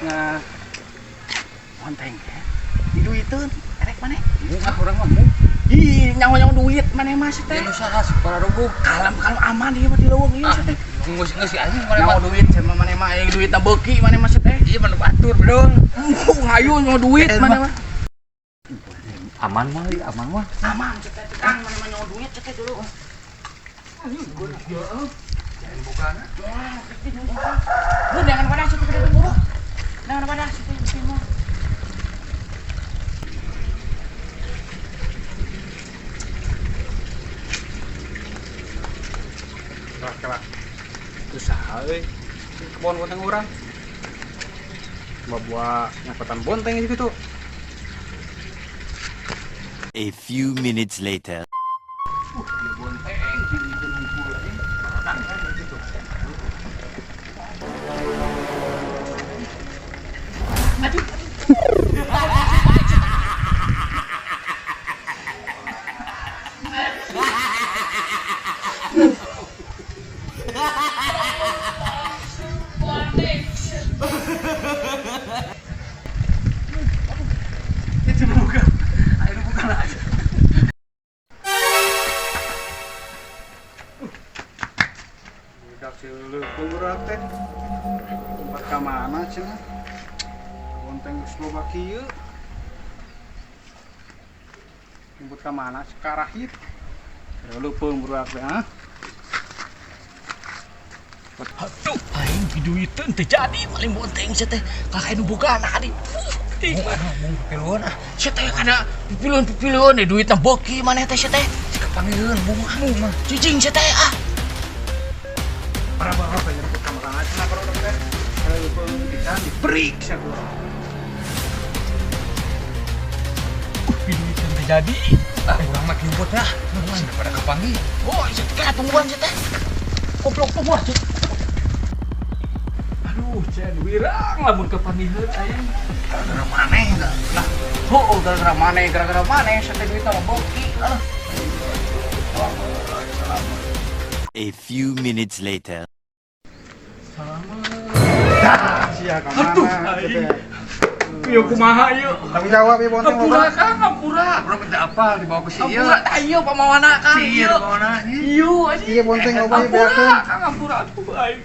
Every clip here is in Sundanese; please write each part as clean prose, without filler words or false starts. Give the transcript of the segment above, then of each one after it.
Duitna. Bonteng ya. Di duiteun erek maneh. Ah, urang mah mung. Ih, nyaho-nyaho duit maneh mah sih teh. Ya nu saha sih pararuguh. Kalem-kalem aman ieu mah di leuweung ieu sih teh. Geus geus anjing maneh Nyaho mah. Duit sama maneh mah aya duitna beuki maneh mah sih teh. Iya mah batur bedong. Hayu nyaho duit maneh mah. Aman mah, ieu aman mah. Aman sih teh, Kang, maneh mah nyaho duit sih teh dulu. Jangan bukana. Lu jangan pada situ gede buru. Jangan pada situ situ mah. Kelak kelak. Usaha euy. Kebon bonteng urang. Bawa nyapetan bonteng gitu. A few minutes later. Dia bonteng di itu ngumpul aja. Gitu. Aduh. Itu bukan. Ayo bukan aja. Budak si leupeung urang teh. Tempat ka mana cenah? Bonteng geus loba kieu. Jemput ka mana? Karahit. Leupeung budak teh, ah. Aduh, aing diduiteun teu jadi paling bonteng sia teh. Kakak nu boga anak adi. Mung pipiluan ah. Sia teh kana pipiluan-pipiluan deh duitna beuki maneh teh sia teh. Kapanggieun bung ah mah. Cicing sia teh ah. Para bapak jemput ka mana cenah kalau urang teh. Leupeung pisan diperiksa ku urang. Diduiteun teu jadi. Ah, urang mah jemput lah. Daripada kapanggih. Oh, sia teh kana tungguan sia teh. Goblok tungguan sia. Aduh, cenah wirang lamun kapanggiheun aing. Gara-gara maneh enggak? Lah, oh, gara-gara maneh sia teh duitna mah beuki. Alah. A few minutes later. Dah, sia ka mana? Aduh, aing. Ieu kumaha ieu? Tanggung jawab ieu bonteng Ampura Kang, ampura. Urang minta apa dibawa ke si ieu. Ampura tah ieu pamawana Kang. Si ieu pamawana. Ieu anjing. Ieu bonteng loba ieu Ampura, beakeun. Kang, ampura atuh aing.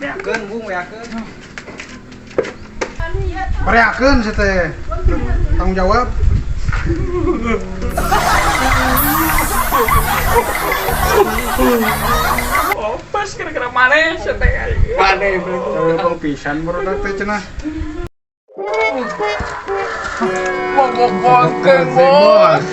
Beakeun, Bung, beakeun. Beakeun sia teh. Tanggung jawab. Oh, pas gara-gara maneh sia teh aing. Maneh beli pisan barudak teh cenah. Mogok bonteng, bos.